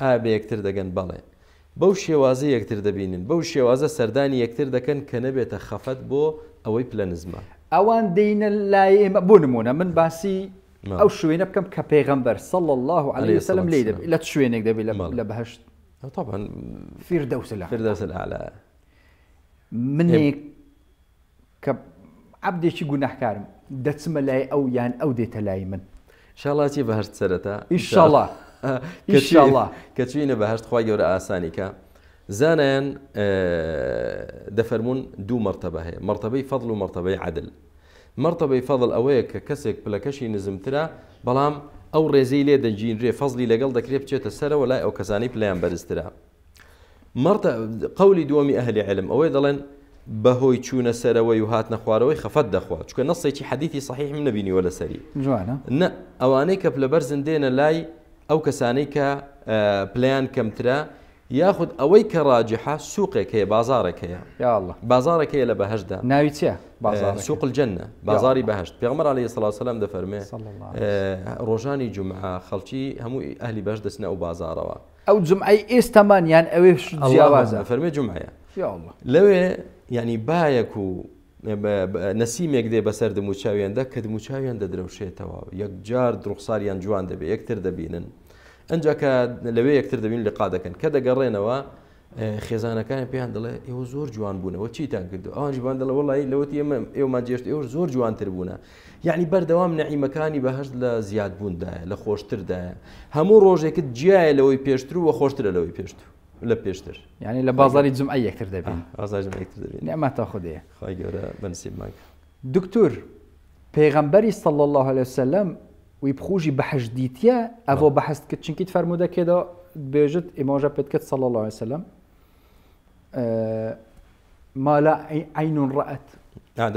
ئایا بە یەکتر دەگەن بەڵێ بەو شێوازە یەکتر دەبینن بەو شێوازە سەردانی یەکتر دەکەن کە نەبێتە خەفەت بۆ ئەوەی پلە نزمە.
ئەوان دێینە لای ئێمە بۆ نمونە من باسی ئەو شوێنە بکەم کە پێغەمبەر صلی الله علیه وسلم لێی دەبێت لە چ شوێنێک دەبێت لە بەهەشت
طبعا
فیردەوس الأعلى
فردوس الأعلى
منێک کە عەبدێکی گوناهکارم دەچمە لای ئەو یان ئەو دێتە لای من؟
ئیشاڵا چی بەهەشت سەرەتا
ئیشاڵا ئیشاڵا
کە چوینە بەهەشت خوای گەورە ئاسانی کە زانایان دەفەرمونون دوو مەرتەبە هەیە مەرتەبەی فەضل و مەرتەبەی عەدل مەرتەبەی فەضل ئەوەیە کە کەسێک پلەکەشی نزمترە بەڵام ئەو ڕێزەی لێ دەگیرێ فەزلی لەگەڵ دەکرێت بچێتە سەرەوە لای ئەو کەسانی پلیان بەرزترە مەڕتە قەولی دووەمی ئەهلی عیلم ئەوەیە دەڵێن بەهۆی چوونە سەرەوەی و هاتنە خوارەوەی خەفەت دەخوا چونکە نەسێکی حەدیثی صحیحم نەبینیوە لەسەری
جوانە
نە ئەوانەی کە پلە بەرزن دێنە لای ئەو کەسانەی کە پلەیان کەمترە یاخود ئەوەی کە ڕاجحە سوقێک هەیە بازارێک هەیە
یا الله
بازارێک هەیە لە بەهەشتدا
ناوی چییە بازار
سوق الجنە بازاری بەهەشت پێغەمبەر عەلەیهی سڵاو سەلام دەفەرمێ ڕۆژانی جومعە خەڵکی هەموو ئەهلی بەهەشت دەچنە ئەو بازارەوە
ئەو جومعەی ئێستامان یان ئەوێش جیاوازە؟
فەرمێ جومعەیە. لەوێ یعنی بایەک و نەسیمێک دێ بەسەر دموچاویاندا کە دموچاویان دەدرەوشێتەوە یەکجار دڕوخساریان جوان دەبێ یەکتر دەبینن ئەنجا کە لەوێ یەکتر دەبین لقا دەکەن کە دەگەڕێنەوە خێزانەکان پێیان دەڵێ ئێوە زۆر جوان بوونەوە چیتان کردو ئەوانش بان دەڵێ وڵی لەوەتی ئێمە ئێوەمان جێشت ئێوە زۆر جوانتر بوونە یعنی بەردەوام نەعیمەکانی بەهشت لە زیادبووندایە لە خۆشتردایە هەموو ڕۆژێکت جیایە لەوەی پێشتر و خۆشترە لەوەی پێشتر لە پێشتر
یعنی لە بازاری جمعە یەکتر دەبین
بازاری جمعە یەکتر دەبین
نعمەتە خودێ
خوای گەورە بەنسیبمان
دکتور پێغەمبەری صلی الله علیه وسلم وی بخوژی بەهەشت دیتیە ئەڤۆ بەحست کرد چونکیت فەرموودەکێدا بێژت ئیماژە پێت کرد صلی الله علیه وسلم ما لا عين رأت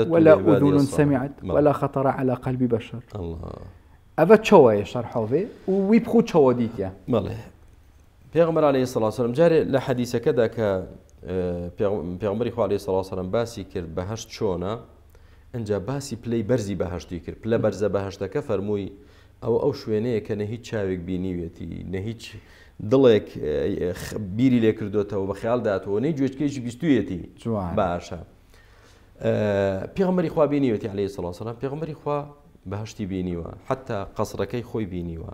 ولا أذن سمعت ولا خطر على قلب بشر
الله.
ئەڤە چەوەیە شەرحەوێ و وی بخو چەوە دیتە؟
بەڵێ پێغەمبەر عەلەیهی سڵاو وسلام جارێ لە حەدیسەکەدا کە پێغەمبەری خوا عەلەیهی سڵاو وسلام باسی کرد بەهەشت چۆنە ئەجا باسی پلەی بەرزی بەهەشتی کرد پلە بەرزە بەهەشتەکە فەرمووی ئەو ئەو شوێنەیە کە نە هیچ چاوێک بینیوێتی نە هیچ دڵێک بیری لێ کردوێتەوە بە خیال داتەوە نەی گوێچکێکی بیستویەتی باشە پێغەمبەری خوا بینیوێتی عەلەیهی سڵاو سەلام پێغەمبەری خوا بەهەشتی بینیوە حتا قەسرەکەی خۆی بینیوە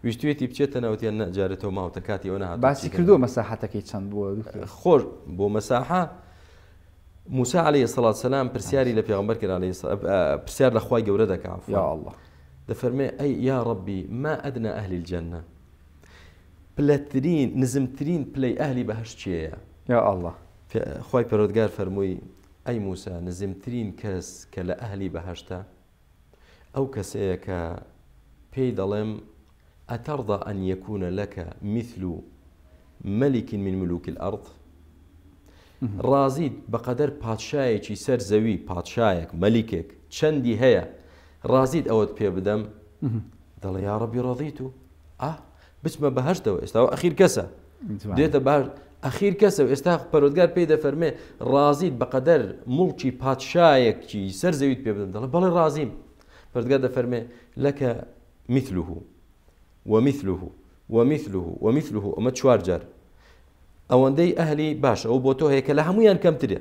ویستویەتی بچێتە ناوتیان نە جارێ تۆ ماوتە کاتی ئەوە نەهاتوو
باسی کردووە مەساحەتەکەی چەند بووە دکتۆر؟
خۆش بۆ مەساحە موسا عەلەیهی سڵات سەلام پرسیاری لە پێغەمبەر کرد عەلەیهی پرسیار لە خوای گەورە دەکا عەفوا.
یا الله
دەفەرمێ ئەی یا ڕەبی ما ئەدنا ئەهلی الجنە پلەترین نزمترین پلەی ئەهلی بەهەشت کێیە؟
یا الله
خوای پەروەردگار فەرمووی ئەی موسا نزمترین کەس کە لە ئەهلی بەهەشتە ئەو کەسەیە کە پێی دەڵێم ئەتەڕضا ئەن یەکونە لەکە مثل مەلیک من ملوک الارض ڕازیت بەقەدەر پادشایەکی سەر زەوی پادشایەک مەلیکێک چەندی هەیە ڕازیت ئەوەت پێ بدەم دەڵێ یا ڕەبی ڕەضیت و ئا بچمە بەهشتەوە ئێستا ئەخیر کەسە دێتە بەهشت ئەخیر کەسە و ئێستا پەرۆدگار پێی دەفەرمێ ڕازیت بەقەدەر مڵکی پادشایەکی سەر زەویت پێ بدەم دەڵێ بەڵێ ڕازیم پەرۆدگار دەفەرمێ لەکە مثله ومثله ومثله ومثله ئەمە چوار جار ئەوەندەی ئەهلی باش ئەو بۆ تۆ هەیە کە لە هەمویان کەمترە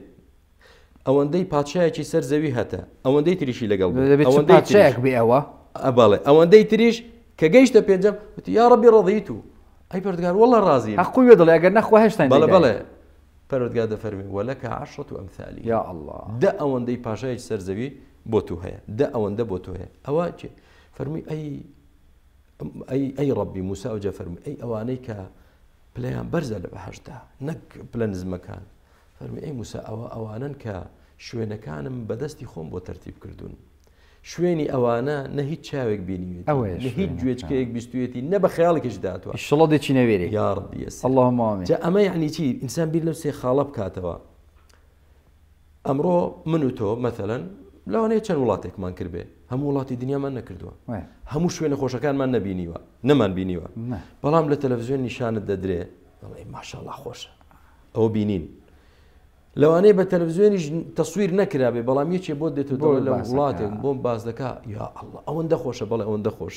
ئەوەندەی پادشایەکی سەر زەوی هەتە ئەوەندەی تریشی لەگەڵ بێ
دەبێت چ
ئەوەندەی
پادشایەک
تریش
بێ ئەوە؟
ئەبەڵێ ئەوەندەی تریش کە گەیشتە پێنجەم وتی یا ڕەبی ڕەضیت و ئەی پەروەردگار وەڵڵا ڕازیم
هەق وێ دەڵێ ئەگەر نەخوا هێشتان
بەڵێ
دەیدایە.
بەڵێ پەروەردگار دەفەرمێ وەلەکە عەشرەت ئەمثالی
یا اللە
دە ئەوەندەی پاشایەکی سەر زەوی بۆ تو هەیە دە ئەوەندە بۆ تۆ هەیە ئەوە چێ فەرمووی ئەی ئەی ئەی ڕەبی موسا ئەوجا فەرمووی ئەی ئەوانەی کە پلەیان بەرزە لە بەهەشتدا نەک پلە نزمەکان فەرمی ئەی موسا ئەوە ئەوانەن کە شوێنەکانم بەدەستی خۆم بۆ تەرتیب کردوون شوێنی ئەوانە نە هیچ چاوێک بینیوێتی نە هیچ گوێچکەیەک بیستوێتی نە بە خەیاڵێکیش داتوە
ئیشەڵا دێچی نەوێرێ
یا ربی یسر
اللهم آمین
جا ئەمە یعنی چی ئینسان بیر لەو سێ خاڵە بکاتەوە ئەمڕۆ من و تۆ مەثەلەن لەوانەیە چەند وڵاتێکمان کردبێ هەموو وڵاتی دنیامان نەکردووە هەموو شوێنە خۆشەکانمان نەبینیوە نەمان بینیوە بەڵام لە تەلەڤزیۆن نیشانت دەدرێ دەڵێ ماشاءاللە خۆشە ئەوە بینین لەوانەیە بە تەلەڤزیۆنیش تەسویر نەکرابێ بەڵام یەکێ بۆ دێت و دەڵێ لە وڵاتێک بۆم باس دەکا یا ئەڵڵا ئەوەندە خۆشە بەڵێ ئەوەندە خۆش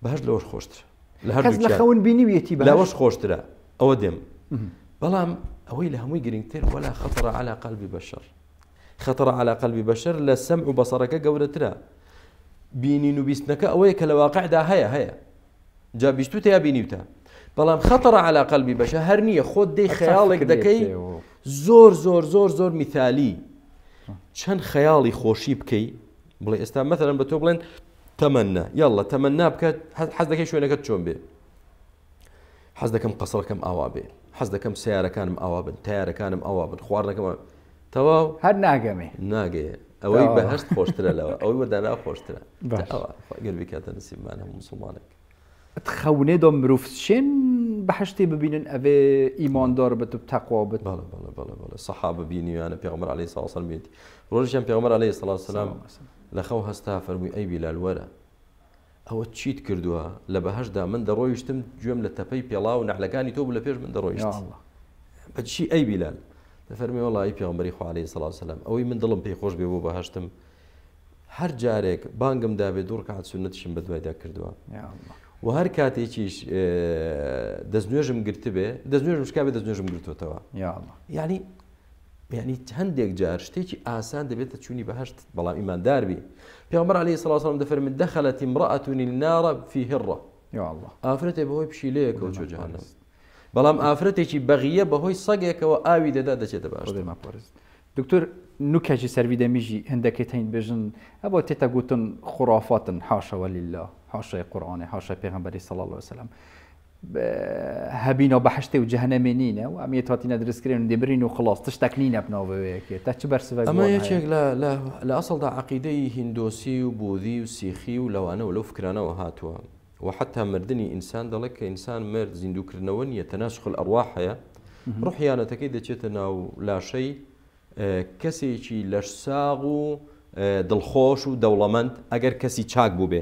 بەهشت لەوەش خۆشتر
لە هەر لە خەون بینیویەتی
لەوەش خۆشترە ئەوە دێم بەڵام ئەوەی لە هەمووی گرنگتر ولا خطر على قلب بشر خطر على قلب بشر لە سەمع و بەسەڕەکە گەورەترە بینین و بیستنەکە ئەوەیە کە لە واقعدا هەیە هەیە جا بیستوتە یا بینیوتە بەڵام خەتەڕە عەلا قەلبی بەشە هەر نییە خۆت دەی خەیاڵێک دەکەی زۆر زۆر زۆر زۆر میثالی چەند خەیاڵی خۆشی بکەی بڵێ ئێستا مەثەلەن بە تۆ بڵێن تەمەنا یاڵە تەمەنا بکە حەز دەکەی شوێنەکەت چۆن بێ حەز دەکەم قەسڕەکەم ئاوا بێ حەز دەکەم سیارەکانم ئاوا بن تیارەکانم ئاوا بن خواردنەکەم تەواو
هەر ناگەمێ
ناگەیە ئەوەی بەهشت خۆشترە لەوە ئەوەی وەدانا خۆشترە گەر بکاتە نسیبمان هەموو مسلمانێک
خەونێ دۆ مرۆڤ چێن بەهشتێ ببینن ئەvê ئیماندار بت و تەقوا بت
بەڵێ بەڵێ بەڵێ بەڵێ سەحابە بینیویانە پێغەمبەر عەلەیهی سڵاو وسلام بینیتی ڕۆژێکیان پێغەمبەر عەلەیهی سڵاو وسلام لە خەو هەستا فەرمووی ئەی بیلال وەرە ئەوە چیت کردووە لە بەهەشتدا من دەڕۆیشتم گوێم لە تەپەی پێڵاو و نەعلەکانی تۆ بوو لە پێش من دەڕۆیشت بە چی ئەی بیلال دەفەرمێ وەڵا ئەی پێغەمبەری خوا عەلەیهی سڵاو وسلام ئەوەی من دڵم پێی خۆش بێ بۆ بەهەشتم هەر جارێک بانگم دابێ دوو ڕکعات سوننەتیشم بە دوایدا کردووە و هەر کاتێکیش دەستنوێژم گرتبێ دەستنوێژم شکابێ دەستنوێژم گرتوتەوە یعنی یعنی هەندێک جار شتێکی ئاسان دەبێتە چوونی بەهشت بەڵام ئیماندار بی پێغەمبەر عەلەیهی سڵاو وسلام دەفەرمێ دەخلت امرأة النار في هرة ئافرەتێ بەهۆی پشیلەیەکەوە چوە جەهەنەم بەڵام ئافرەتێکی بەغیە بەهۆی سەگێکەوە ئاوی دەدا دەچێتە بەهەشت.
دکتۆر نوکەژی سەروی دەمیژی هەندەکێ تەین بێژن ئەوە تێتە گوتن خورافاتن حاشا ولله حاشای قورئانێ حاشای پێغەمبەری صلی الله علیه وسلم هەبینەوە بەهەشتێ و جەهەنەمێ نینە و ئەم یەت هاتینە دروستکرێن و دێبرین و خڵاس تشتەک نینە بناو بەوەیەکێ تا چ بەرسڤێک
ئەمە یەکێک لە لە ئەسڵدا عەقیدەی هیندۆسی و بوذی و سیخی و لەوانە و لەو فکرانەوە هاتووە و حتا مردنی ئینسان دەڵێت کە ئینسان مرد زیندووکردنەوە نییە تەناسخ الئەرواح هەیە ڕوحیانەتەکەی دەچێتە ناو لاشەی کەسێکی لەشساغ و دڵخۆش و دەوڵەمەند ئەگەر کەسی چاک بووبێ.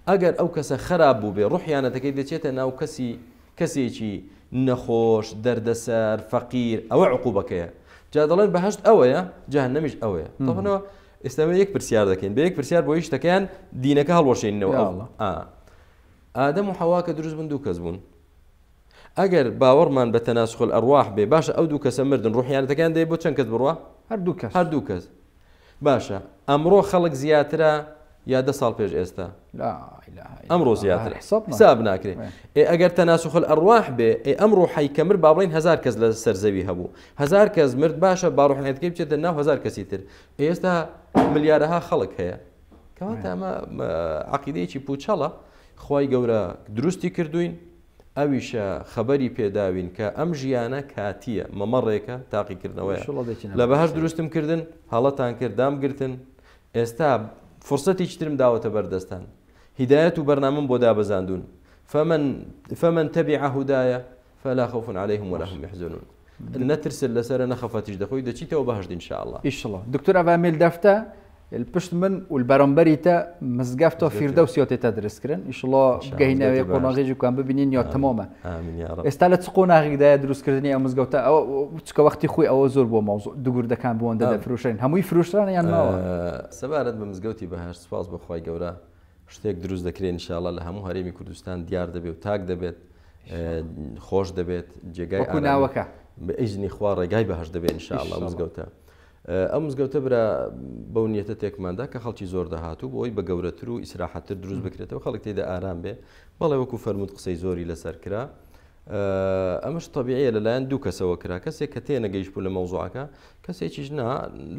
ئەگەر ئەو کەسە خەراپ بووبێ ڕوحیانەتەکەی دەچێتە ناو کەسی کەسێکی نەخۆش، دەردەسەر، فەقیر، ئەوە عقوبەکەیە. جا دەڵێن بەهەشت ئەوەیە، جەهەنەمیش ئەوەیە. تەبەنەوە ئێستا یەک پرسیار دەکەین، بە یەک پرسیار بۆ هیچ شتەکەیان دینەکە هەڵوەشێنینەوە. ئادەم و حەوا کە دروست بوون دوو کەس بوون. ئەگەر باوەڕمان بە تناسخ الارواح بێ باشە ئەو دوو کەسە مردن ڕوحیانەتەکان دەی بۆ چەند کەس بڕوا؟
هەر دوو کەس.
هەر دوو کەس. باشە ئەمڕۆ خەڵک زیاترە یا دە ساڵ پێش ئێستا؟ ئەمڕۆ زیاتر حساب ناکرێ. ئێ ئەگەر تناسخ الارواح بێ ئێ ئەم ڕوحەی کە مرد با بڵێین هەزار کەس لە سەر زەوی هەبوو هەزار کەس مرد باشە با ڕوحیانەتەکەی بچێتە ناو هەزار کەسی تر ئێستا ملیارەها خەڵک هەیە کەواتە ئەمە عقیدەیەکی پوچەڵە خوای گەورە دروستی کردوین ئەویشە خەبەری پێداوین کە ئەم ژیانە کاتییە، مەمەڕێکە، تاقیکردنەوەیە. لە بەهەشت دروستم کردن، هەڵەتان کرد، دامگرتن، ئێستا فرسەتێکی ترم داوەتە بەردەستان، هیدایەت و بەرنامەم بۆ دابەزاندوون، فمن فمن تبع هدایا فلا خوف علیهم ولا هم یحزنون. نە ترست لەسەرە نە خەفەتیش دەخۆی، دەچیتەوە بەهەشت ان شاء اللە.
ئیشڵا دکتۆر ئەڤ مێل دەفتە پشت من و البەرامبەری تە مزگەفتە فیردەوس یا تێتە درست کرن ئیشڵا بگەینە وێ قۆناغێکی کوان ببینین یا تەمامە ئێستا لە چ قۆناغێکدایە دروستکردنی ئەو مزگەوتە ئەوە چکە وەختی خۆی ئەوە زۆر بۆ مەوزوع دوگوردەکان بۆندە دەفرۆشن هەمووی فرۆشرانە یان ماوە؟
سەبارەت بە مزگەوتی بەهەشت سوپاس بۆ خوای گەورە شتێک دروست دەکرێت ان شاء اللە لە هەموو هەرێمی کوردستان دیار دەبێت و تاک دەبێت خۆش دەبێت جێگای
ناوەکە
بە ئیزنی خوا ڕێگای بەهەشت دەبێت ان شاء اللە مزگەوتە ئەو مزگەوتە برا بەو نیەتە تێکماندا کە خەڵکی زۆر دەهات و بۆی بە گەورەتر و ئیسراحەتر دروست بکرێتەوە خەڵک تێدا ئارام بێ بەڵێ وەکو فەرمووت قسەی زۆری لەسەر کرا ئەمەش تەبیعیە لەلایەن دوو کەسەوە کرا کەسێک کە تێنەگەیشت بوو لە مەوزوعەکە کەسێکیش نا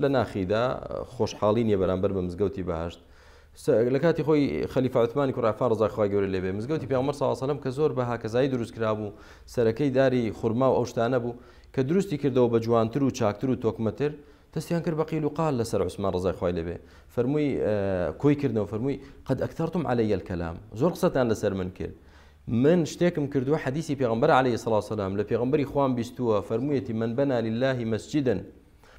لە ناخیدا خۆشحاڵی نییە بەرامبەر بە مزگەوتی بەهشت لە کاتی خۆی خەلیفە عوثمانی کوڕی عەفان ڕەزای خوای گەورە لێ بێ مزگەوتی پێغەمبەر صلی اللە علیه و سلم کە زۆر بە هاکەزایی دروست کرابوو سەرەکەی داری خورما و ئەو شتانە بوو کە دروستی کردەوە بە جوانتر و چاکتر و تۆکمەتر دەستیان کرد بە قیل و قال لەسەر عوسمان ڕەزای خوای لێ بێ فەرمووی کۆی کردنەوە فەرمووی قد اکثرتم علی الکلام زۆر قسەتان لەسەر من کرد من شتێکم کردووە حەدیسی پێغەمبەر علیه الصلاة والسلام لە پێغەمبەری خوام بیستووە فەرموویەتی من بنا لله مسجدا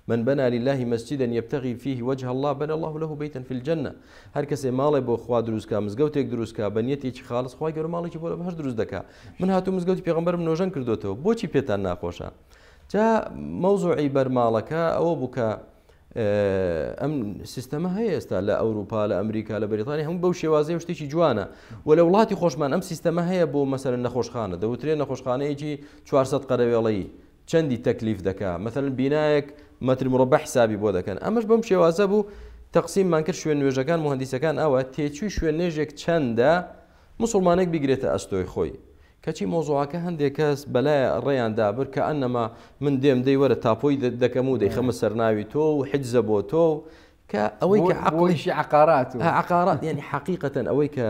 من بنا لله مسجدا یبتغی فیه وجه اللە بنا اللە له بیتا فی الجنە هەر کەسێ ماڵێ بۆ خوا دروست کا مزگەوتێک دروست کا بە نیەتێکی خاڵس خوای گەورە ماڵێکی بۆ لە بەهەشت دروست دەکا من هاتوو مزگەوتی پێغەمبەرم نۆژەن کردوێتەوە بۆچی پێتان ناخۆشە جا مەوزوعی بەرماڵەکە ئەوە بوو کە ئەم سیستەمە هەیە ئێستا لە ئەوروپا لە ئەمریکا لە بەریتانی هەموو بەو شێوازی و شتێکی جوانە و لە وڵاتی خۆشمان ئەم سیستەمە هەیە بۆ مەسەر نەخۆشخانە دەوترێ نەخۆشخانەیەکی 400 قەرەوێڵەیی چەندی تەکلیف دەکا مەسەلەن بینایەک مەتر مربع حسابی بۆ دەکەن ئەمەش بەم شێوازە بوو تەقسیممان کرد شوێن نوێژەکان مهندسەکان ئەوە تێچووی شوێن نوێژێک چەندە مسلمانێک بیگرێتە ئەستۆی خۆی کەچی مۆزوعەکە هەندێک کەس بەلای ڕێیان دابر کە ئەنەما من دێم دەی وەرە تاپۆی دەکەم و دەیخەمە سەرناوی تۆ و حجزە بۆ تۆ کە ئەوەی کە
عەقڵیشی عەقارات و
عەقارات یعنی حەقیقەتەن ئەوەی کە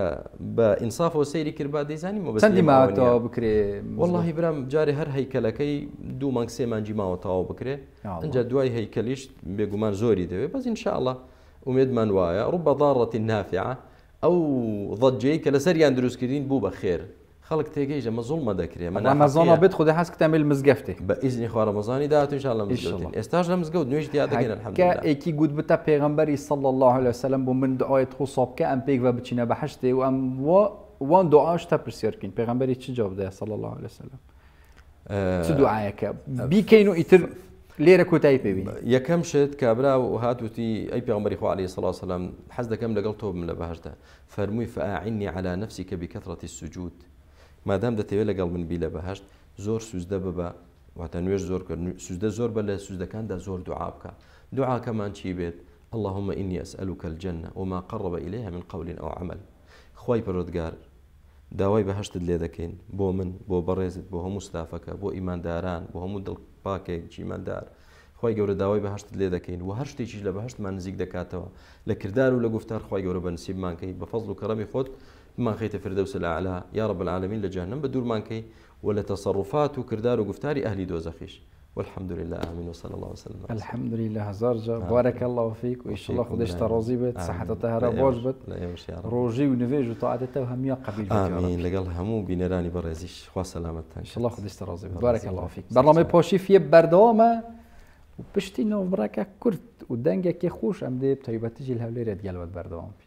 بە ئینسافەوە سەیری کرد با دەیزانی
مەبەستی چەندی ماوە تەواو بکرێ
وەڵاهی برام جارێ هەر هەیکەلەکەی دوو مانگ سێ مانگی ماوە تەواو بکرێ ئینجا دوای هەیکەلیش بێگومان زۆری دەوێ بەس ئینشاءاللە ئومێدمان وایە ڕوبە ضارة نافعە ئەو ضجەی کە لەسەریان دروستکردین بوو بە خێر خەڵک تێگەیشت ئەمە زوڵمە دەکرێ ئەمە
ڕەمەزانە بێت خودای حەز کتان بێ لە مزگەفتێ.
بە ئیزنی خوا ڕەمەزانی داهاتوو ان شاء اللە مزگەوتین ئێستاش لە مزگەوت نوێژ تیا دەکەین
الحمدللە. کە ئێکی گوت بتە پێغەمبەری صلی اللە علیە وسلم بۆ من دوعایت خو سا بکە ئەم پێکڤە بچینە بەهەشتێ و ئەم وا وان دوعاش تە پرسیار کەین پێغەمبەری چ جواب دایە صلی اللە علیە وسلم چ دوعایەکە بیکەین و ئیتر لێرە کۆتایی پێبین.
یەکەم شت کابرا هات وتی ئەی پێغەمبەری خوا علیە الصلوة والسلام حەز دەکەم لەگەڵ تۆ بم لە بەهەشتدا فەرمووی فاعنی علی نفسک بکثرة السجود مادام دەتەوێت لەگەڵ من بی لە بەهەشت زۆر سوجدە ببە واتە نوێژ زۆر بکە سوجدە زۆر بە لە سوجدەکاندا زۆر دوعا بکە دوعاکەمان چی بێت اللهم إني أسألك الجنة وما قرب إليها من قول أو عمل خوای پەروەردگار داوای بەهەشتت لێ دەکەین بۆ من بۆ بەڕێزت بۆ هەموو ستافەکە بۆ ئیمانداران بۆ هەموو دڵ پاکێکی ئیماندار خوای گەورە داوای بەهەشتت لێ دەکەین و هەر شتێکیش لە بەهەشتمان نزیک دەکاتەوە لە کردار و لە گوفتار خوای گەورە بە نسیبمان کەی بە فەزڵ و کەرەمی خۆت بمانخەیتە فردەوس الاعلی یا رب العالمین لە جەهەنەم بە دوورمان کەی و لە تەسەڕوفات و کردار و گوفتاری ئەهلی دۆزەخیش والحمد لله آمین وصلی الله وسلم
على الحمد لله هزار جار بارك الله فيك وإن شاء الله خودش ترازی بێت صحتت هەرا باش بێت ڕۆژی و نوێژ و تاعەتت و هەموویان قبول
بێت ئامین لەگەڵ هەموو بینەرانی بەڕێزیش خوا سەلامەتتان
إن شاء الله خودش ترازی بێت بارك الله فيك بەرنامەی پۆشیف یە بەردەوامە. و پشتی ناوبڕەکە کورت و دەنگێکی خۆش ئەم دێ تایبەتیژی لە هەولێرێت گەلوەت بەردەوام بی.